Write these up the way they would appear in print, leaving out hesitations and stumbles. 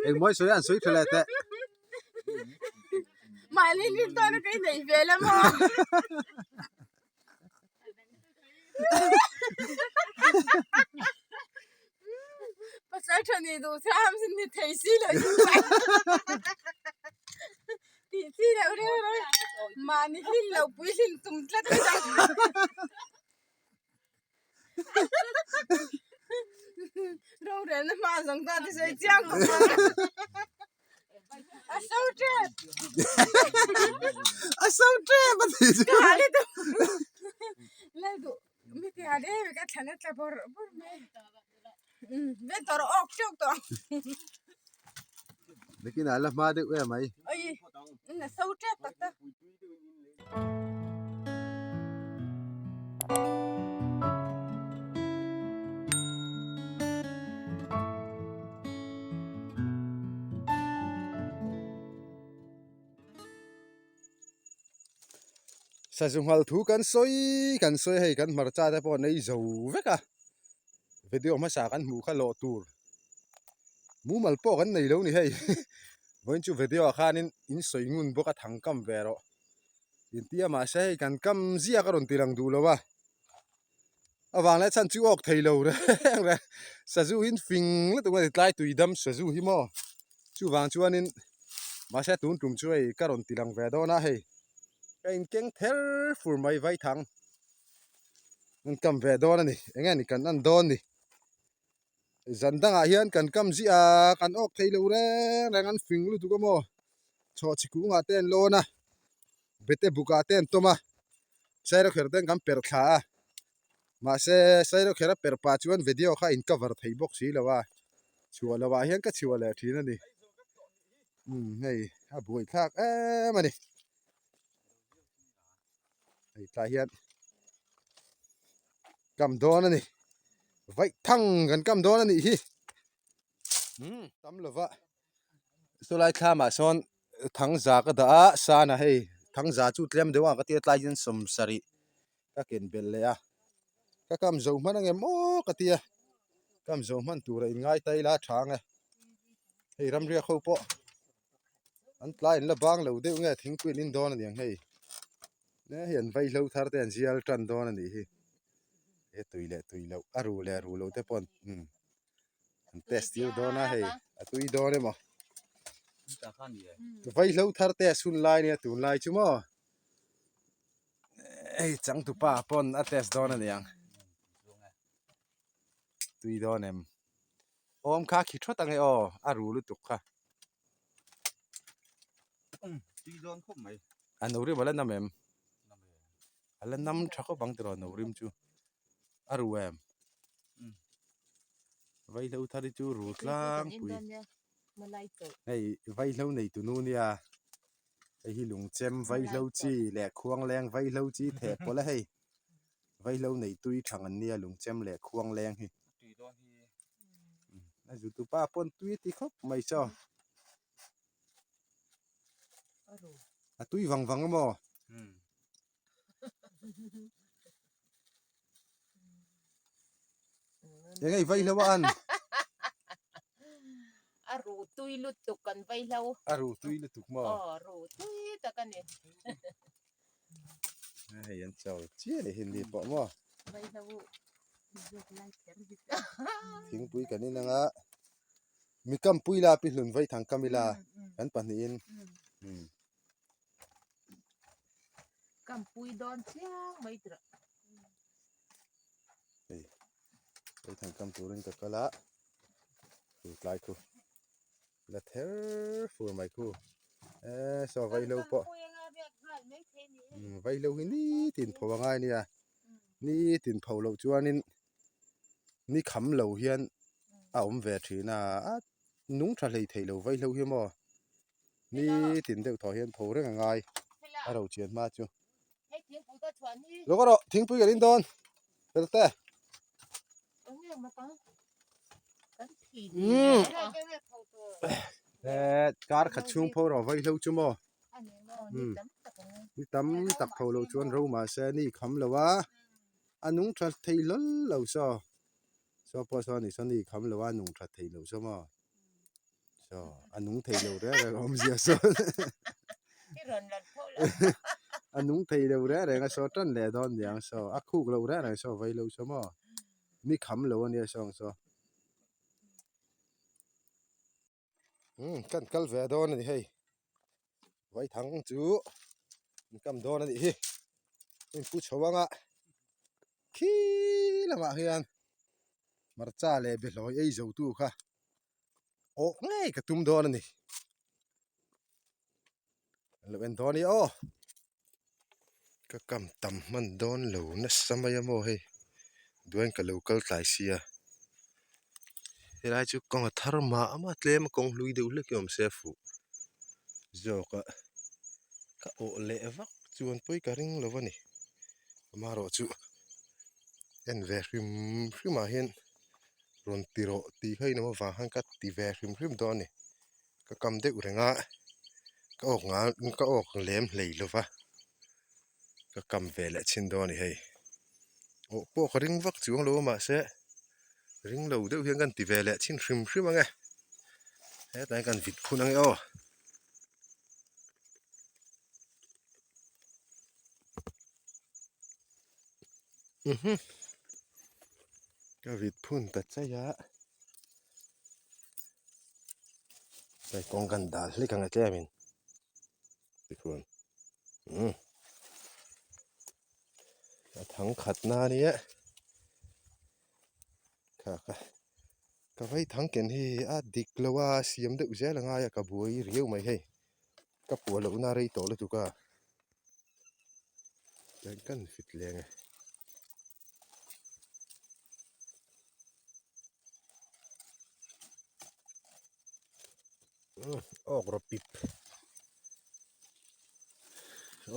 Engmaw i sawi a an sawi tha leh teh. Mahni rin tawna ka inneih ve la maw? Pasal tha nih duh thlam sin ni thei si loh hi chuan tih chi loh reng reng mahni hlin loh pui hlin tum tlat mai ang. Rorelna hma zawng ta te sawi chiang khawp ang. A so tep. A so tep a ti chu. Ka hal tu. Lal duh mi ti hal em ka thlan a tla bawrh bawrh mai. Ve tawh rawh awk teuh tawh ang. Nakinah a la hma deuh em mai. Oi a so tep tak tak. Sazu nghal thu kan sawi kan sawi hei kan hmarcha te pawh an ei zo vek a video hmasa kan hmuh kha lawh tur mumal pawh kan nei lo ni hei vawiin chu video ah khanin in sawi ngun bawk a thang kam ve rawh intia mahse hei kan kam ziak a rawn ti lang duh lo a avang leh chhan chu awk thei lo reng reng sazu hi an fing lutuk a ni tlai tui dam sazu hi maw chuvang chuanin mahse tun tum chu hei ka rawn ti lang ve dawn a hei ka inkeng ther fur mai vaithang an kam ve dawn a ni eng nge ni kan en dawn ni zan dangah hian kan kam ziah a kan awk thei lo reng reng an fing lutuk a maw chhawh chi kungah te an lawn a bete bukah te an tawm a sairawkherh ten kan perh thla a mahse sairawkherh a perh pah chuan video kha a in cover thei bawk si lo a chhuah loh ah hian ka chhuah leh thin a ni umm hei a buaithlak em a ni hei tlai hian kam dawn a ni vaih thang kan kam dawn a nih hi umm tam lova saw lai thlam ah sawn thangza ka dah a sana hei thangza chu tlem deuh ang ka tia tlai hian sawm sarih ka ken belh leh a ka kam zo hman ang em aw ka tia kam zo hman tur a inngai ta ila a tha ang e hei ramriak ho pawh an tlai an la bang lo deuh nge thingpui an in dawn a niang hei ne hei an vaihlo thar te an zial tan dawn a nih hi he tui leh tui loh a ru leh ru lo te pawh an umm an test tir dawn a hei a tui dawn emaw vaihlo thar te a sun lai nia tunlai chu maw hei changtupa pawn a test dawn a niang tui dawn em awm kha khi thawt ange aw a ru lutuk kha tui dawn khawp mai a no rim a la nam em a la nam tha khawp ang tiraw no rim chu a ru em vaihlo thar hi chu ru tlangpui hei vaihlo nei tunu nia hei hi lungchem vaihlo chi leh khuangleng vaihlo chi theh pawlh a hei vaihlo nei tui thang an nia lungchem leh khuangleng hi a zutupa pawn tui a ti khawp mai chaw a tui vang vang a maw. Eng ei vaihlo a an. A ru tui lutuk kan vaihlo. A ru tui lutuk maw? Aw ru tui tak a ni. Hei an chau chiah ni hindi pawh maw? Vaihlo Thingpui kan in anga mi kampui la pi hlun vaithang kam ila kan pahnihin. Kam pui dawn chiang mai tirh. Hei hei thang kam turin ka kal a chu tlai khu la ther fur mai khu e saw vaihlo pawh vaihlo hi nitin pho a ngai ania nitin pho loh chuanin ni kham lo hian a awm ve thin a a nung tha hlei thei lo vaihlo hi maw. Nitin deuh thaw hian tho reng a ngai a ro chian hma chu. Lo ka rawh thingpui kan in dawn fel te. Eh kar khat chhung pho rawh vaihlo chu maw. Ni tam tak tho loh chuan ro mahse ni kham lo a a nung tha thei hlawl lo saw. Saw pawh saw ni saw ni kham lo a nung tha thei lo saw maw. Saw. A nung thei lo reng reng a awmzia sawn. I rawn lat pawh lo. A nung thei lo reng reng a saw tan leh dawn niang saw. A khuk loh reng reng saw vai lo saw maw. Mi kham lo a nia sawng saw. Umm kan kal ve dawn a ni hei. Vaithang chu an kam dawn a nih hi. Heng pu chho anga khi lamah hian hmarcha leh behlawi ei zo tu kha awh ngei ka tum dawn a ni. An lo en dawn a ni aw. Ka kam tam hman dawn lo nasa mai a maw hei duain ka lo kal tlai sia helai chu kawng a thar mah mah tlem a kawng hlui deuh hlek hi awm se a fuh zawk a ka awh leh vak chuan pawi ka ring lo a ni amaherawhchu en ve hrim hrim ah hian rawn ti rawh tih kha in awm avang khan ka ti ve hrim hrim dawn a ni. Ka kam deuh reng a, ka awk ngal ka awk lem hlei lo va, ka kam ve leh chin dawn a ni hei. Awh pawh ka ring vak chuang lo a mahse ring lo deuh hian kan ti ve leh chin hrim hrim ang e. Hetah hian kan vit phun ang e aw. Ka vit phun ta chai a. Hei kawng kan dal hlek ang e tlemin tikhuan umm a thang khat na ania kha kha ka vai thang ken hi a dik lo a siam deuh zel a ngai a ka buai riau mai hei ka puah loh na rei tawh lutuk a kan kan fit leng e. Awk rawh pip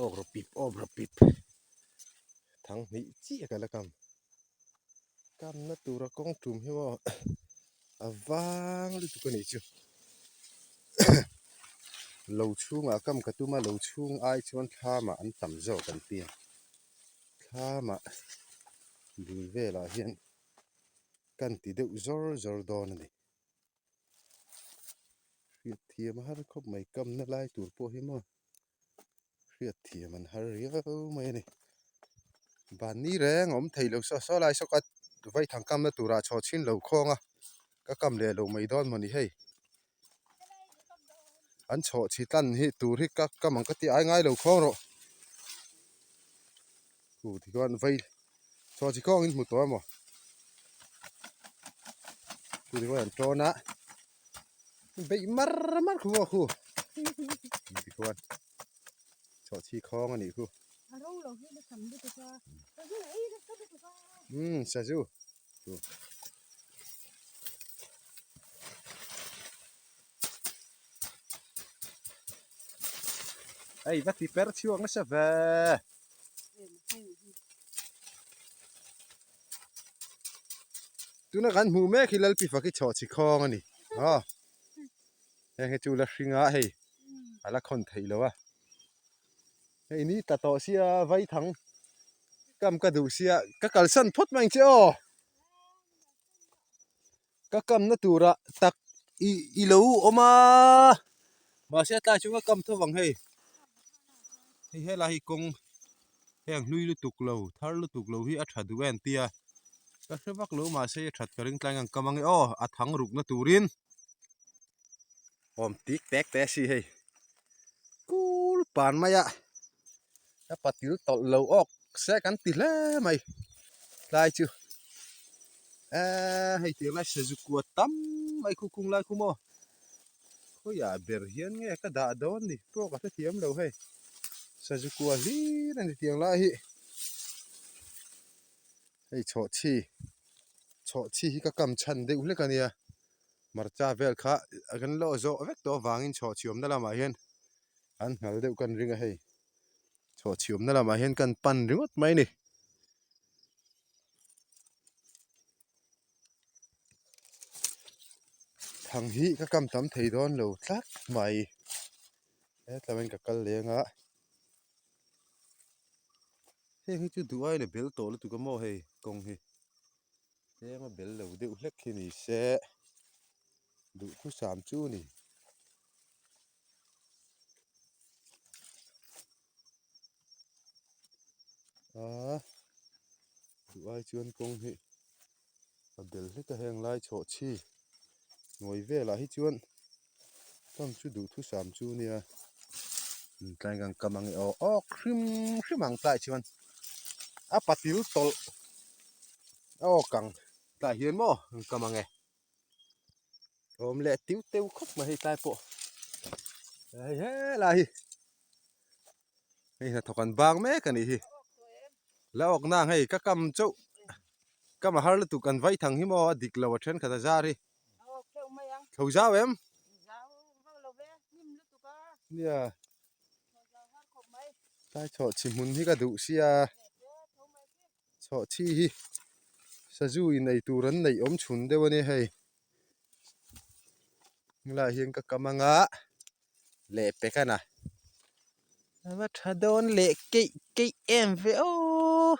awk rawh pip awk rawh pip thang hnih chiah ka la kam kamna tura kawng tum hi maw a vang lutuk a nih chu lo chhungah kam ka tum a lo chhung ai chuan thlamah an tam zawk an ti a thlamah bul velah hian. Kan ti deuh zawr zawr dawn a ni. Hriat thiam a har khawp mai kamna lai tur pawh hi maw hriat thiam an har riau mai a ni. Ban ni reng a awm thei lo saw saw lai saw ka vaithang kamna turah chhaw chhin lo khawng a ka kam leh lo mai dawn maw ni hei. An chhawh chhi tlan hi tur hi ka kam ang ka ti ai ngai lo khawng rawh. Khu tikhuan vai chhawh chhi khawng in hmu tawh emaw khu tikhuan an tawn a beih mar mar khu maw khu tikhuan chhawh chhi khawng a nih khu. Umm sazu. Hei va ti per chhuak nasa ve. Tuna kan hmuh mek hi Lalpi fak hi chhawh chi khawng a ni. Aw. Heng hi chu la hring a hei. A la khawn theih lo a. Hei ni ta tawh sia vaithang kam ka duh sia ka kalsan phawt mai ang che aw. Ka kamna turah tak i i lo awm a mahse a tlai chu ka kam tho vang hei hei helai hi kawng heng hlui lutuk lo thar lutuk lo hi a tha duh em tia ka hre vak lo mahse a that ka ring tlai ang kam ange aw a thang rukna turin awm tik tek te si hei kul pan mai a ka patil tawlh lo awk se kan ti hle mai tlai chu eee hei tiang lai sazu kua tam mai khu khung lai khu maw khawiah ber hian nge ka dah dawn ni pawh ka hrethiam lo hei sazu kua hlir a ni tiang lai hi hei chhawhchhi chhawhchhi hi ka kam chhan deuh hlek a nia hmarcha vel kha kan lawh zawh vek tawh avangin chhawhchhi awmna lamah hian an nghal deuh kan ring a hei chhawhchhi awmna lamah hian kan pan ringawt mai a ni. Thang hi ka kam tam thei dawn lo tlat mai hetlaiin ka kal leng a heng hi chu duh aiin a bel tawh lutuk a maw hei kawng hi tlem a bel lo deuh hlek hi ni se duhthusam chu a ni. A duh ai chuan kawng hi a bel hlek a heng lai chhawh chhi hnuai velah hi chuan kam chu duhthusam chu a nia tlai kan kam ang e aw awk hrim hrim ang tlai chuan a patil tawlh a awk ang tlai hian maw an kam ang e. Awm leh tiu teu khawp mai hei tlai pawh hei helai hi hei hnathawk an bang mek a nih hi la awk nang hei ka kam chauh kam a har lutuk an vai thang hi maw a dik lo a thenkhat a zar hi thlo zau em nia tlai chhawh chhi hmun hi ka duh sia. Chhawhchhi hi sazu in ei tur an neih awm chhun deuh a ni hei helaiah hian ka kam anga leh pek a na a va tha dawn leh keih keih em ve aw.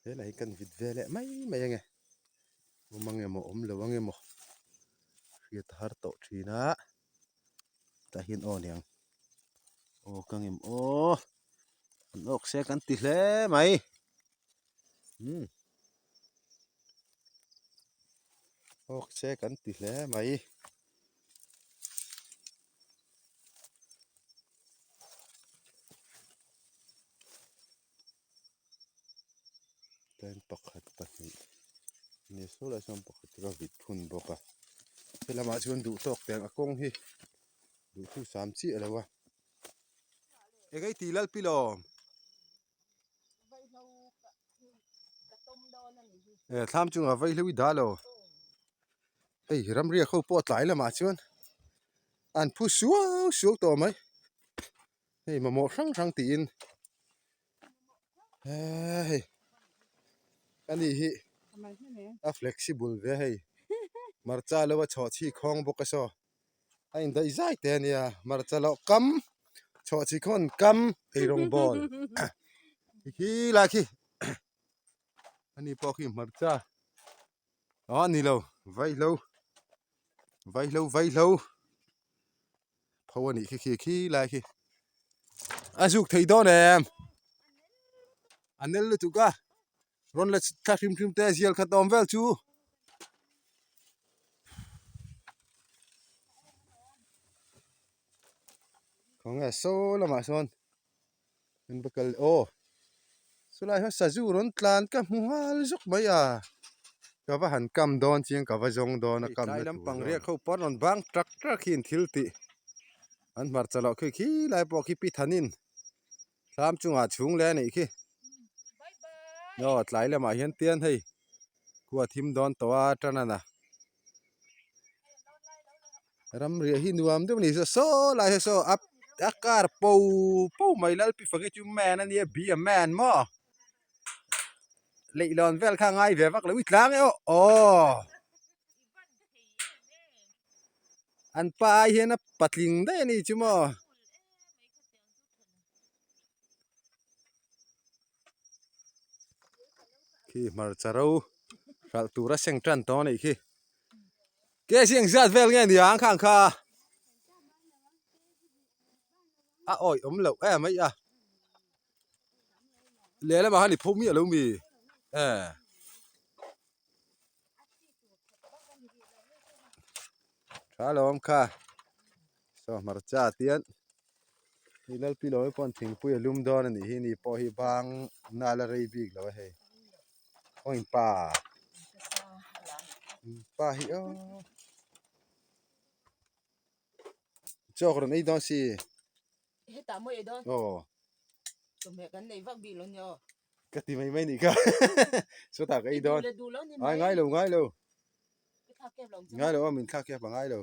Helai hi kan vit ve leh mai mai ange awm ang emaw awm lo ang emaw hriat a har tawh thin a tah hian aw niang aw ka ngem aw an awk se kan ti hle mai umm awk se kan ti hle mai. Pen pakhat pahnih ni saw lai sawn pakhat chu ka vit phun bawk a helamah chuan duh tawk teh ang a kawng hi duhthu sam chiah lo a eng ei tih lal pilawm e thlam chungah vaihlo i dah lo hei ramriak ho pawh tlai lamah chuan an phu suau suau tawh mai. Hei mamawh hrang hrang tiin eee hei ani hi a flexible ve hei hmarcha lo a chhawh chhi khawng bawk a saw a indaih zai te ania hmarcha loh kam chhawh chhi khawn kam eirawng bawl khi lai khi ani pawh khi hmarcha aw ni lo vaihlo vaihlo vaihlo. Pho a nih khi khi khi lai khi a zuk thei dawn em a nel lutuk a rawn la thla hrim hrim te zial khat awm vel chu khawnge saw lamah sawn An va kal aw chulai hian sazu rawn tlan ka hmu nghal zawk mai a ka va han kam dawn chiang ka va zawng dawn a kam na lampang riak ho pawh an rawn bang trak trak hi an thil tih an hmarcha loh khi khi lai pawh khi pi thanin thlam chungah chhung leh a nih khi aw tlai lamah hian tian hei khua thim dawn tawh a tanana Ramriah hi nuam deuh a ni saw lai hi saw a a car po po mai lalpi fak hi chu man a nia be a man maw leihlawn vel kha a ngai ve vak lo i tlang e aw aw an pa ai hian a patling daih a ni chu maw. Khi hmarcha ro hralh tur a seng tan tawh a nih khi. Ke si eng zat vel nge ni ang khang kha a awih awm loh em mai a lehlamah khan i pho miah lo mi e tha lo awm kha saw hmarcha tian hei lalpi lo mai pawh thingpui a lum dawn a nih hi ni pawh hi bang nal a rei bik lo a hei aw in pa in pa hi aw chawk rawn ei dawn si hetah maw ei dawn aw chawhmeh kan nei vak bik lo nia aw ka ti mai mai nih kha chutah ka ei dawn ai ngai lo ngai lo ngai lo a min thlak kep a ngai lo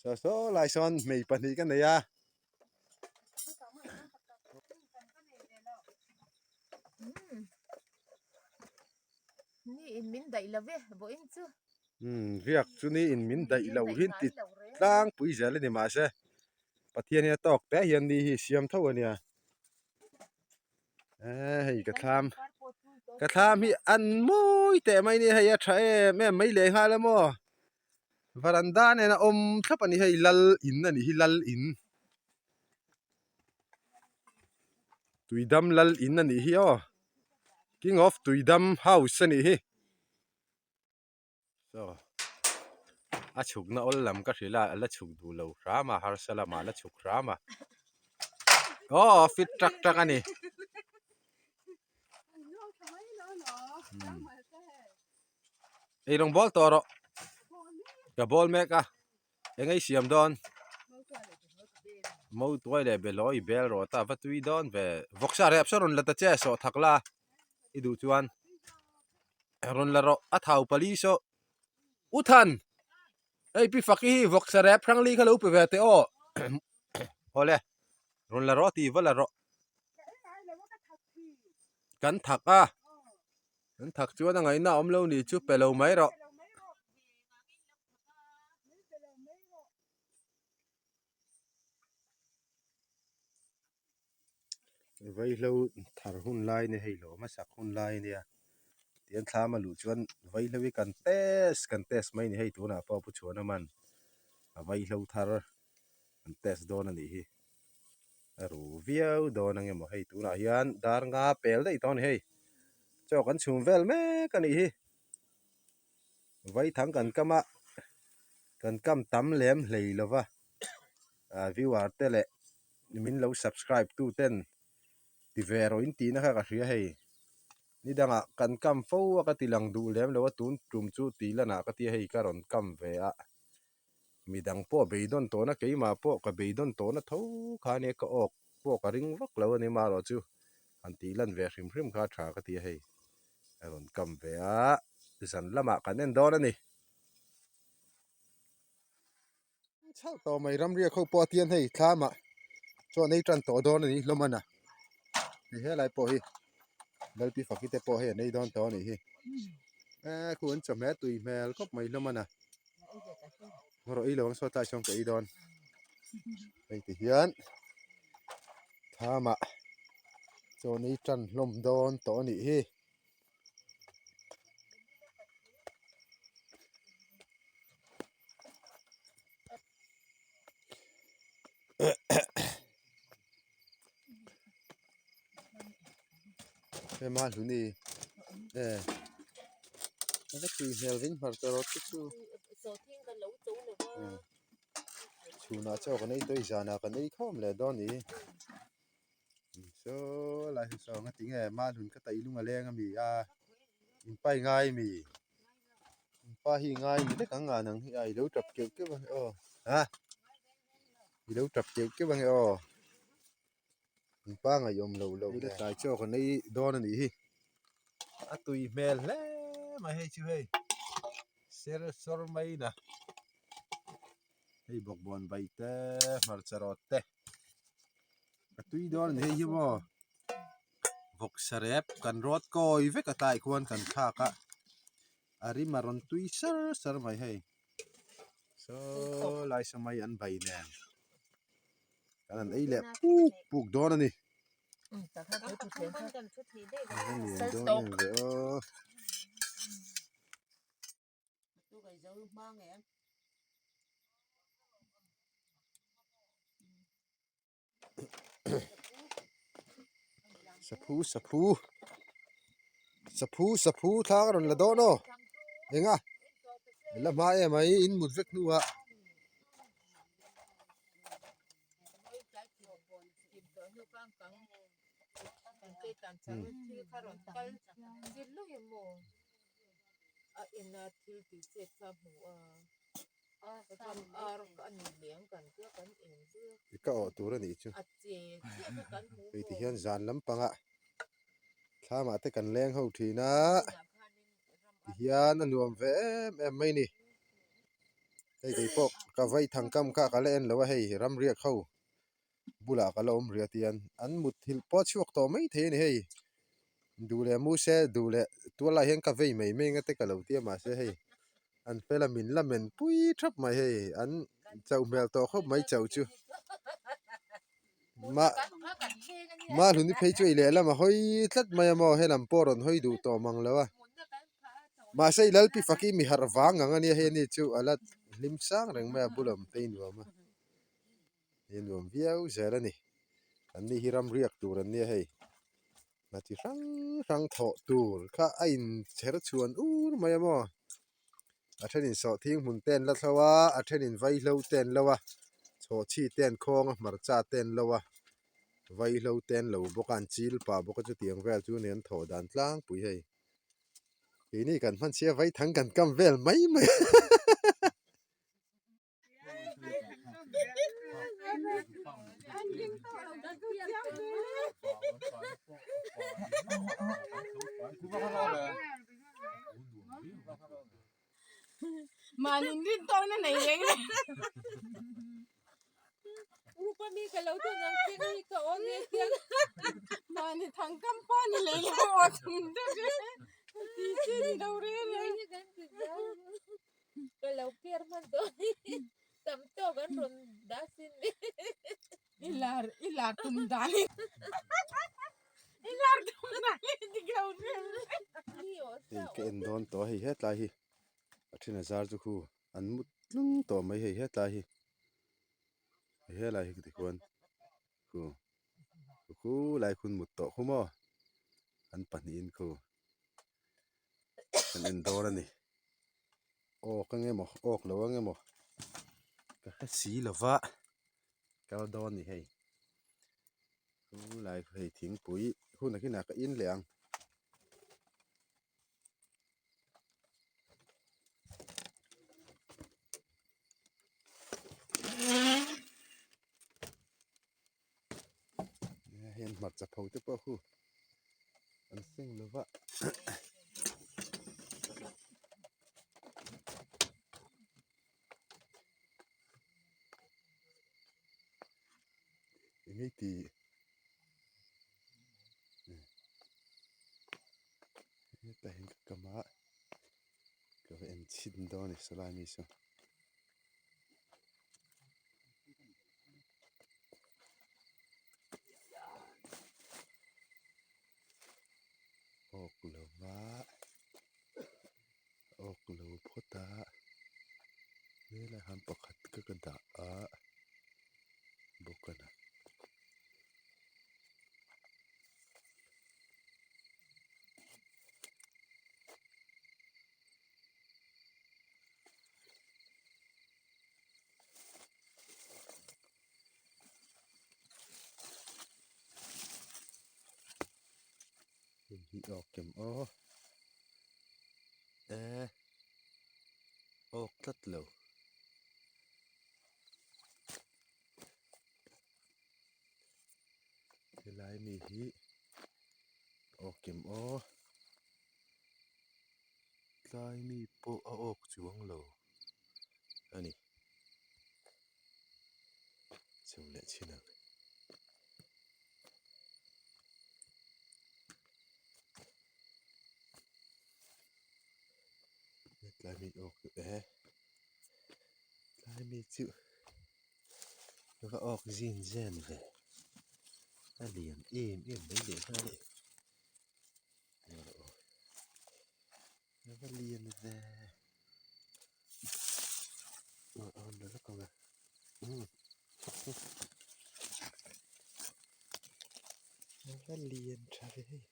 Saw saw lai sawn hmei pahnih ka nei a. Ni in min daih lo ve vawiin chu. Umm riak chu ni in min daih lo hi ti tlangpui zel a ni mahse Pathian hi a tawk te hian ni hi siam tho a nia. Eee hei ka thlam ka thlam hi an mawi teh mai ni hei a tha em em mai leh nghal a maw. Varanda nen a awm thlap a ni hei lal in a nih hi lal in Tuidam lal in a nih hi aw king of Tuidam house a nih hi. Chaw a chhukna awl lam ka hrilh a a la chhuk duh lo hram a harsa lamah a la chhuk hram a aw fit tak tak a ni. Eirawng bawl tawh rawh ka bawl mek a eng ei siam dawn mautuai leh belawi bel rawh ta va tui dawn ve vawksa rep saw rawn la ta che sawh thak la i duh chuan rawn la rawh a thau pali saw u than hei pi fak hi vawksa rep hrang li kha lo pe ve teh aw awle rawn la rawh tih va la rawh kan thak a. An thak chuan a ngaihna a awm lo ni chu pe lo mai rawh. Vaihlo thar hun lai nia hei lawm a sak hun lai nia tihian thlam a luh chuan vaihlo hi kan test kan test mai ni hei tunah pawh pu chhuan a man a vaihlo thar an test dawn a nih hi a ru viau dawn ang emaw hei tunah hian dar nga pel daih tawh a ni hei. Chaw kan chhum vel mek a nih hi vaithang kan kam a kan kam tam lem hlei lo va ah viewer te leh min lo subscribe tu ten ti ve rawh in tihna kha ka hria hei ni dangah kan kam fo a ka ti lang duh lem lo a tun tum chu tih lanah ka tia hei ka rawn kam ve a. Midang pawh beidawn tawhna keimah pawh ka beidawn tawhna tho kha ania ka awk pawh ka ring vak lo a ni marawh chu han tih lan ve hrim hrim kha a tha ka ti a hei a rawn kam ve a zan lamah kan en dawn a ni. Chauh tawh mai ramriak ho pawh a tian hei thlamah chuan ei tan tawh dawn a ni hlawm a na hei helai pawh hi Lalpi Faki te pawh hei an ei dawn tawh a nih hi eh khu an chawhmeh tui hmel khawp mai hlawm a na. Rawh ei lo ang saw tlai sawn ka ei dawn hei ti hian thlamah chaw nei tan hlawm dawn tawh a nih hi. Hema hluni e a tui hmel vin hmarcha rawt te chu chhunah chaw kan ei tawh a zanah kan ei khawm leh dawn a ni saw lai hi saw nga tinge mahlun ka taih lung a leng ami a inpai ngai ami inpa hi ngai ni vek ang ngan ang hi a ilo tap keuh keuh ang aw ha ilo tap keuh keuh ang aw. An pa ngaihawm lo lo hle. Tlai chaw kan ei dawn a nih hi. A tui hmel hle mai hei chu hei. Ser sawr mai na. Hei bawkbawn bai te hmarcha rawt te. A tui dawn a ni hei hi maw. Vawksa rep kan rawt kawi vek a tlai khuan kan thlak a. A rim a rawn tui sar sar mai hei. Saw lai saw mai an bai nen. Kan han ei leh puk puk dawn a ni. Dawn em ve aw. Saphu saphu saphu saphu thla ka rawn la dawn aw eng a la hma em ai in mut vek hnuah. Ka awh tur a nih chu hei ti hian zan lampangah thlamah te kan leng ho thin a ti hian a nuam ve em em mai a ni hei kei pawh ka vai thang kam kha ka la en lo a hei ramriak ho bulah ka la awm rih a tihian an mutthilh pawh a chhuak tawh mai thei a ni hei duh leh mu se duh leh tual ah hian ka vei mai mai ang a te ka lo ti a mahse hei an fel a min la men pui thap mai hei an chauh hmel tawh khawp mai chauh chu mah mah hlun hi phei chu ei leh lam a hawi tlat mai a maw helam pawh a rawn hawi duh tawh mang lo a. Mahse i Lalpi fak i mi harh vang ang a nia hei ani chu a la hlim sang reng mai a bulam te i nuam a i nuam viau zel a ni an ni hi ram riak tur an nia hei hna chi hrang hrang thawh tur kha a in chher chhuan ur mai a maw a thenin sawhthing hmun te an la thlo a a thenin vaihlo te an lo a chhawhchhi te an khawng a hmarcha te an lo a vaihlo te an lo bawk a an chil pah bawk a chutiang vel chu ni an thawh dan tlangpui hei. Keini kan hman sia vaithang kan kam vel mai mai a. Mahni rin tawkna nei reng reng. Rupa mi ka lo thawng ang che hi ka aw nge hian. Mahni thang kam pawh ni lei lo aw thung deuh che. Ti chi ni lo reng reng. Ka lo piar hman dawn hi. Tam tawk an rawn dah sin mi. I lar i lar tum dan hi. I lar tum dan hi dik lo reng reng. Hei ka en dawn tawh a hei hetlai hi a then a zar chu khu an mut tlung tawh mai hei hetlai hi hei helai hi tikhuan khu khu lai khun mut tawh khu maw an pahnihin khu an en dawn a ni awk ang emaw awk lo ang emaw ka hre si lova kal dawn a ni hei khu lai khu hei thingpui hunah kinah ka in leh ang. Heng hmarcha pho te pawh khu an seng lo va eng nge tih hetah hian ka kam a ka va en chhin dawn a ni sawlai mi saw. Awk lo va awk lo phawt a helai hian pakhat ka ka dah a bawk a ni. Hei hi awk kem aw e awk tlat lo. Helai mi hi awk kem aw tlai mi pawh a awk chuang lo a ni. Chho leh chhin ang. Tlai mi awk e tlai mi chu va awk zin zen ve a lian em em mai leh nghal e a va lian ve a awm lo lawk ang a a va lian tha ve hei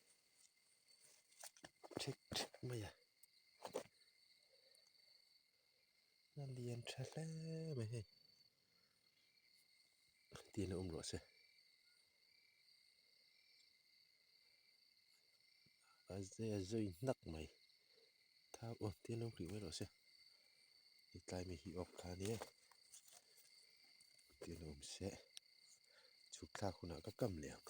ṭhek ṭhek mai a. A lian tha hle mai hei tiin a awm rawh se a zai a zui hnak mai thau aw tiin awm hrih mai rawh se hetlai mi hi awk kha a nia tiin a awm se chhuk thlak hunah ka kam leh ang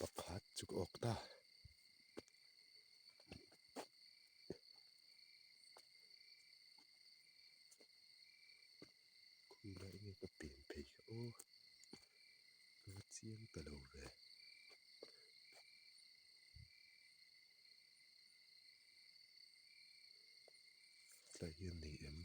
pakhat chu ka awk ta. Khawi lai nge ka pen phei kha aw ka va chiang ta lo ve. Tlai hian nei em?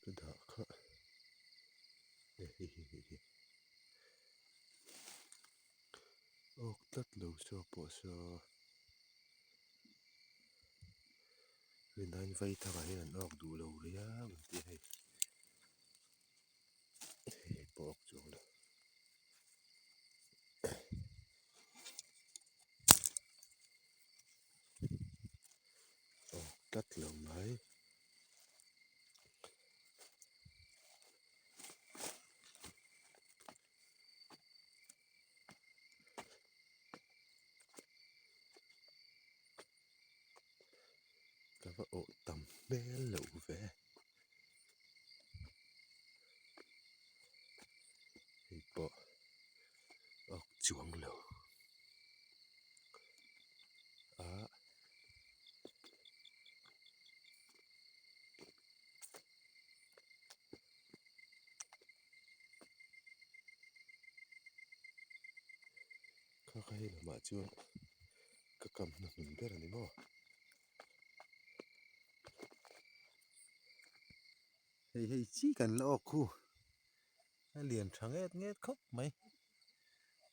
Ka dah kha e hei hi hei hi awk tlat lo saw pawh saw rinaiin vai thangah hian an awk duh lo riau an ti a hei hei pawh awk chuang lo. Awk tlat lo mai. Ka va awh tam hmel loh ve. Hei pawh awk chuang lo a. Kha kha hei lamah chuan ka kam hnuhnun ber a ni maw. Hei hei chi kan la awk khu a lian tha nget nget khawp mai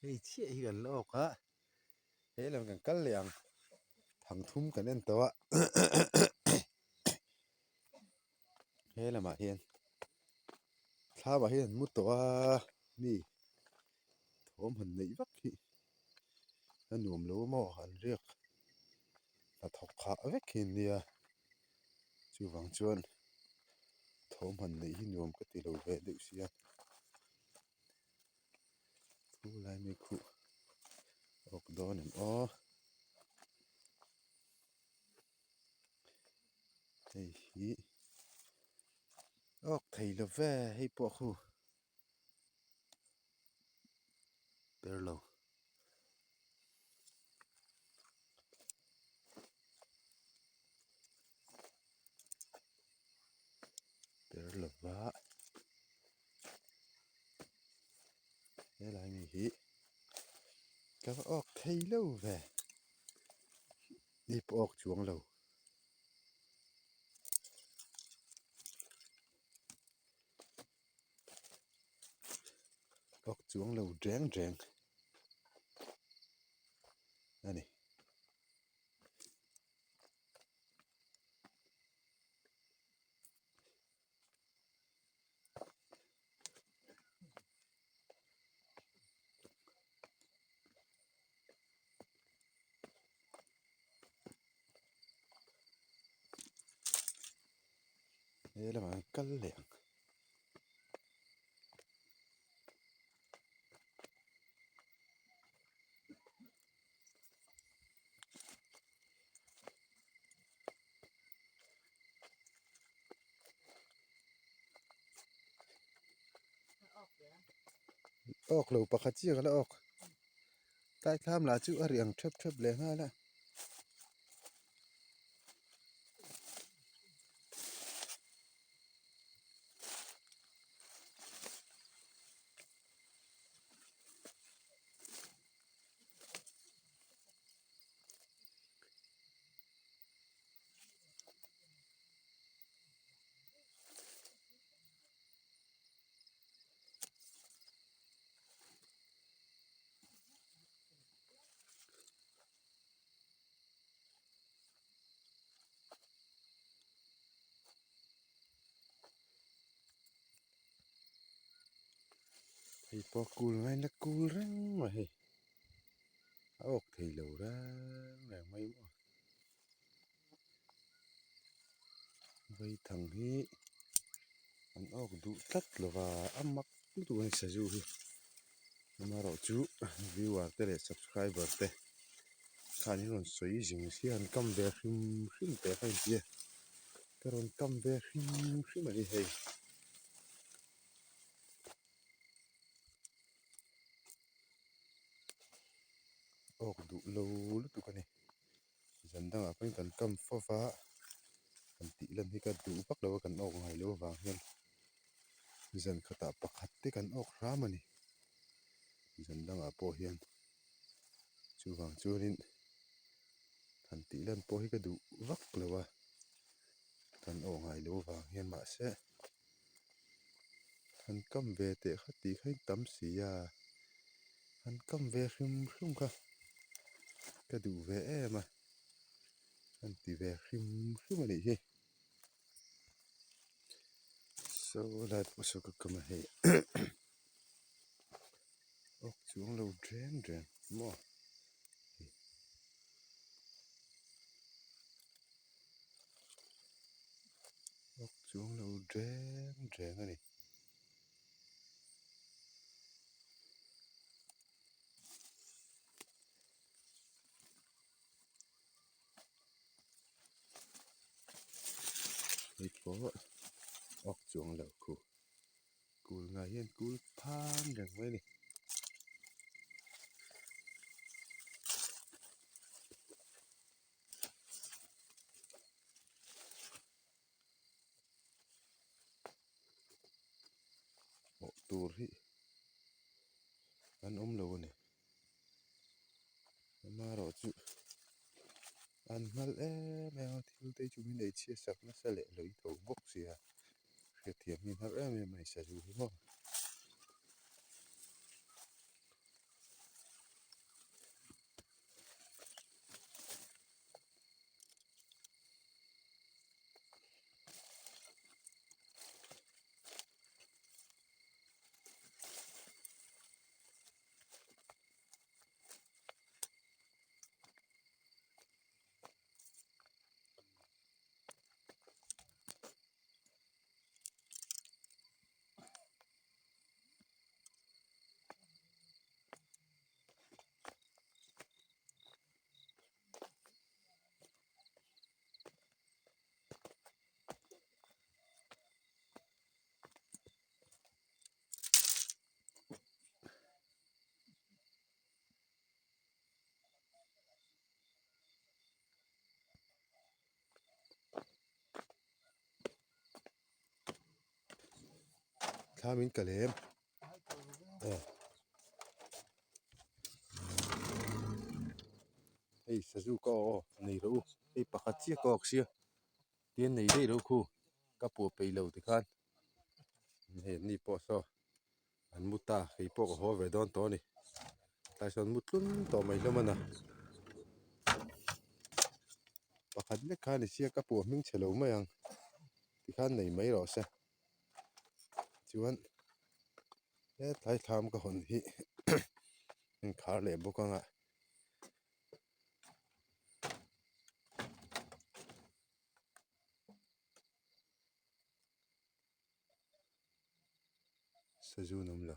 hei chiah hi kan la awk a he lam kan kal leh ang thang thum kan en tawh a he lamah hian thlamah hian an mu tawh a mi thawm han neih vak hi a nuam lo maw an riak hnathawk khah vek hi an nia chuvang chuan thawm han neih hi nuam ka ti lo ve deuh sia thu lai mi khuh awk dawn em aw hei hi awk thei lo ve hei pawh khu. Per lo. Per lova helai mi hi ka va awk thei lo ve ni pawh awk chuang lo. Awk chuang lo reng reng a ni. He lamah hian kal leh ang. Awk lo pakhat chiah ka la awk. Tlaithlam lah chu a ri ang thep thep leh nghal a. Hei pawh kul ngain la kul reng mai hei a awk thei lo reng reng mai maw vaithang hi an awk duh tlat lo va a mak lutuk a ni sazu hi amaherawhchu viewer te leh subscriber te khan in rawn sawi zing sia an kam ve hrim hrim teh kha inti a ka rawn kam ve hrim hrim a ni hei. Awk duh lo lutuk a ni zan dangah pawhin kan kam fo va kan tih lan hi ka duh vak lo a kan awk ngai lo avang hian zan khatah pakhat te kan awk hram a ni zan dangah pawh hian chuvang chuanin han tih lan pawh hi ka duh vak lo a kan awk ngai lo avang hian mahse. Han kam ve teh kha tih kha in tam si a, han kam ve hrim hrim kha ka duh ve em a, han ti ve hrim hrim a nih hi. Saw lai pawh saw ka kam a hei awk chuang lo reng reng maw. Awk chuang lo reng reng a ni. Hei pawh awk chuang lo khu kul ngai hian kul phan reng mai a ni. Awh tur hi an awm lo a ni amaherawhchu an nghal em em a thil te chu min ei chhiat sak nasa leh lo i tho bawk sia hriatthiam hi an har em em a ni sazu hi maw. Thla min ka lem hei sazu ka aw nei rawh u hei pakhat chiah ka awk sia tin nei daih lo khu ka puah peih lo tikhan hei an ni pawh saw an mu ta kei pawh ka haw ve dawn tawh a ni tlai sawn mu tlun tawh mai hlawm a na pakhat lek kha a ni sia ka puah hming chhe lo mai ang tikhan nei mai rawh se chuan hetlai thlam ka hawn hi inkhar leh bawk ang a. Sazu an awm lo.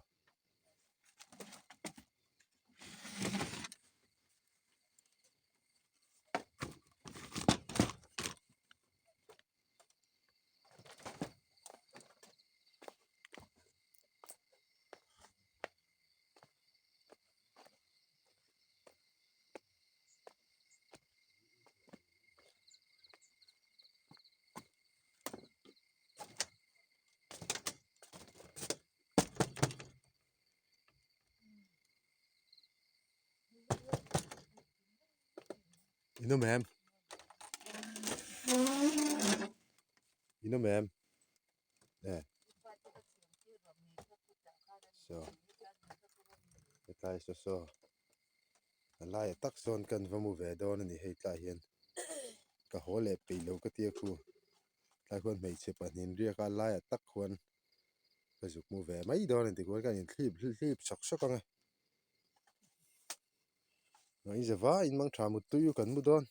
In awm em? In awm em? E. So. Hetlai saw saw. A laiah tak sawn kan va mu ve dawn a ni hei tlaiah hian ka haw leh peih lo ka tia khu tlai khuan hmeichhe pahnih an riak a laiah tak khuan ka zuk mu ve mai dawn a ni tikhuan ka inthlip hlip sawk sawk ang e. Ngaihzava in mang tha muttui u kan mu dawn.